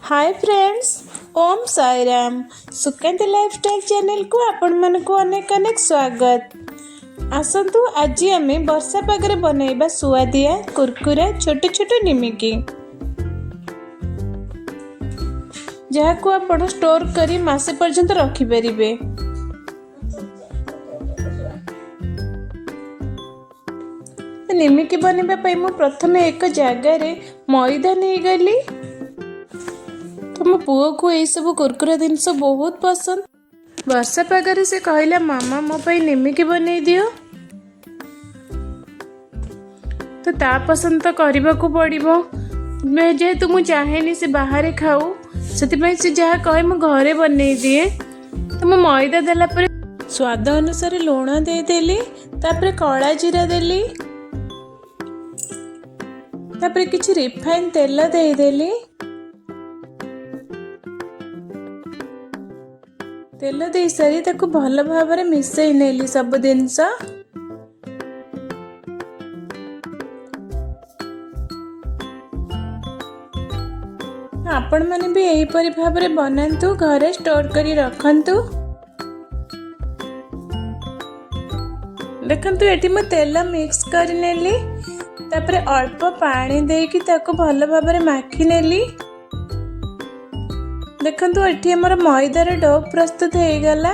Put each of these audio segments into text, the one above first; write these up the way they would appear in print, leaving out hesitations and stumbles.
ହାଏ friends, Om Sai Ram. Sukanti lifestyle ଚ୍ୟାନେଲକୁ ଆପଣମାନଙ୍କୁ ଅନେକ ଅନେକ ସ୍ୱାଗତ। ଆସନ୍ତୁ, ଆଜି ଆମେ ବର୍ଷା ପାଗରେ ବନାଇବା ସୁଆଦିଆ କୁରକୁରା ଛୋଟ ଛୋଟ ନିମିକି, ଯାହାକୁ ଆପଣ ଷ୍ଟୋର କରି ମାସେ ପର୍ଯ୍ୟନ୍ତ ରଖିପାରିବେ। ନିମିକି ବନେଇବା ପାଇଁ ମୁଁ ପ୍ରଥମେ ଏକ ଜାଗାରେ ମଇଦା ନେଇଗଲି। ତ ମୋ ପୁଅକୁ ଏଇସବୁ କୁରକୁରା ଜିନିଷ ବହୁତ ପସନ୍ଦ। ବର୍ଷା ପାଗରେ ସେ କହିଲା, "ମାମା, ମୋ ପାଇଁ ନିମିକି ବନେଇ ଦିଅ।" ତ ତା ପସନ୍ଦ ତ କରିବାକୁ ପଡ଼ିବ। ଯେହେତୁ ମୁଁ ଚାହେଁନି ସେ ବାହାରେ ଖାଉ, ସେଥିପାଇଁ ସେ ଯାହା କହେ ମୁଁ ଘରେ ବନେଇ ଦିଏ। ତ ମୁଁ ମଇଦା ଦେଲା ପରେ ସ୍ୱାଦ ଅନୁସାରେ ଲୁଣ ଦେଇଦେଲି। ତାପରେ କଳା ଜିରା ଦେଲି। ତାପରେ କିଛି ରିଫାଇନ୍ ତେଲ ଦେଇଦେଲି। ତେଲ ଦେଇସାରି ତାକୁ ଭଲ ଭାବରେ ମିଶାଇ ନେଲି ସବୁ ଜିନିଷ। ଆପଣମାନେ ବି ଏହିପରି ଭାବରେ ବନାନ୍ତୁ, ଘରେ ଷ୍ଟୋର କରି ରଖନ୍ତୁ। ଦେଖନ୍ତୁ, ଏଠି ମୁଁ ତେଲ ମିକ୍ସ କରିନେଲି। ତାପରେ ଅଳ୍ପ ପାଣି ଦେଇକି ତାକୁ ଭଲ ଭାବରେ ମାଖି ନେଲି। ଦେଖନ୍ତୁ, ଏଠି ଆମର ମଇଦାର do ପ୍ରସ୍ତୁତ ହେଇଗଲା।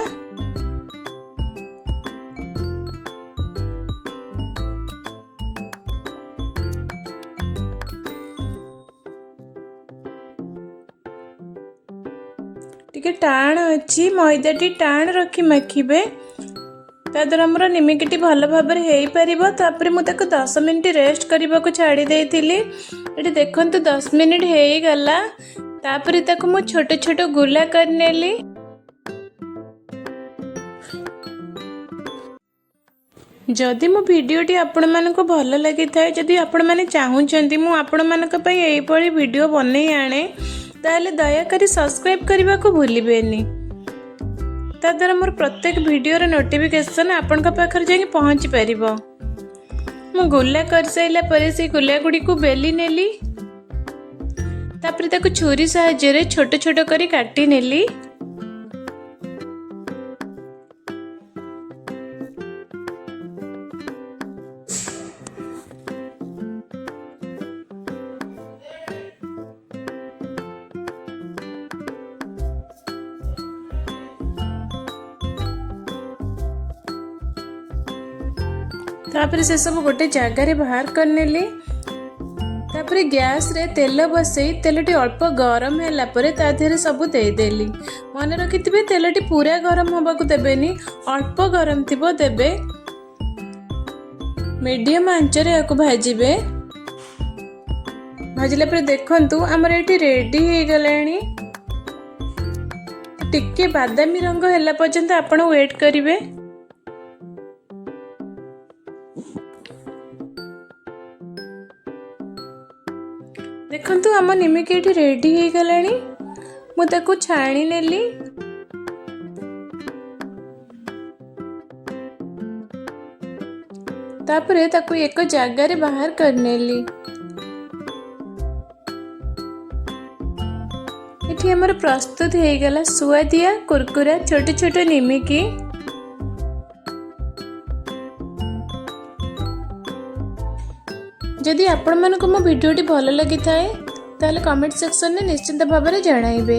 ଟିକେ ଟାଣ ଅଛି ମଇଦାଟି, ଟାଣ ରଖି ମାଖିବେ। ତା ଦ୍ୱାରା ଆମର ନିମିକିଟି ଭଲ ଭାବରେ ହେଇପାରିବ। ତାପରେ ମୁଁ ତାକୁ 10 ମିନିଟ୍ ରେଷ୍ଟ କରିବାକୁ ଛାଡ଼ି ଦେଇଥିଲି। ଏଠି ଦେଖନ୍ତୁ, 10 ମିନିଟ୍ ହେଇଗଲା। ତାପରେ ତାକୁ ମୁଁ ଛୋଟ ଛୋଟ ଗୁଲା କରିନେଲି। ଯଦି ମୋ ଭିଡ଼ିଓଟି ଆପଣମାନଙ୍କୁ ଭଲ ଲାଗିଥାଏ, ଯଦି ଆପଣମାନେ ଚାହୁଁଛନ୍ତି ମୁଁ ଆପଣମାନଙ୍କ ପାଇଁ ଏଇଭଳି ଭିଡ଼ିଓ ବନେଇ ଆଣେ, ତାହେଲେ ଦୟାକରି ସବସ୍କ୍ରାଇବ୍ କରିବାକୁ ଭୁଲିବେନି। ତାଦ୍ୱାରା ମୋର ପ୍ରତ୍ୟେକ ଭିଡ଼ିଓର ନୋଟିଫିକେସନ୍ ଆପଣଙ୍କ ପାଖରେ ଯାଇକି ପହଞ୍ଚି ପାରିବ। ମୁଁ ଗୁଲା କରିସାରିଲା ପରେ ସେଇ ଗୁଲା ଗୁଡ଼ିକୁ ବେଲି ନେଲି। ତାପରେ ତାକୁ ଛୁରୀ ସାହାଯ୍ୟରେ ଛୋଟ ଛୋଟ କରି କାଟି ନେଲି। ତାପରେ ସେସବୁ ଗୋଟେ ଜାଗାରେ ବାହାର କରିନେଲି। ତାପରେ ଗ୍ୟାସରେ ତେଲ ବସେଇ ତେଲଟି ଅଳ୍ପ ଗରମ ହେଲା ପରେ ତା ଦେହରେ ସବୁ ଦେଇଦେଲି। ମନେ ରଖିଥିବେ, ତେଲଟି ପୁରା ଗରମ ହେବାକୁ ଦେବେନି, ଅଳ୍ପ ଗରମ ଥିବ ଦେବେ। ମିଡ଼ିୟମ ଆଞ୍ଚରେ ଏହାକୁ ଭାଜିବେ। ଭାଜିଲା ପରେ ଦେଖନ୍ତୁ, ଆମର ଏଇଠି ରେଡ଼ି ହେଇଗଲାଣି। ଟିକେ ବାଦାମୀ ରଙ୍ଗ ହେଲା ପର୍ଯ୍ୟନ୍ତ ଆପଣ ୱେଟ୍ କରିବେ। ଦେଖନ୍ତୁ, ଆମ ନିମିକି ଏଠି ରେଡ଼ି ହେଇଗଲାଣି। ମୁଁ ତାକୁ ଛାଣି ନେଲି। ତାପରେ ତାକୁ ଏକ ଜାଗାରେ ବାହାର କରିନେଲି। ଏଠି ଆମର ପ୍ରସ୍ତୁତ ହେଇଗଲା ସୁଆଦିଆ କୁରକୁରା ଛୋଟ ଛୋଟ ନିମିକି। ଯଦି ଆପଣମାନଙ୍କୁ ମୋ ଭିଡ଼ିଓଟି ଭଲ ଲାଗିଥାଏ, ତାହେଲେ କମେଣ୍ଟ ସେକ୍ସନରେ ନିଶ୍ଚିନ୍ତ ଭାବରେ ଜଣାଇବେ।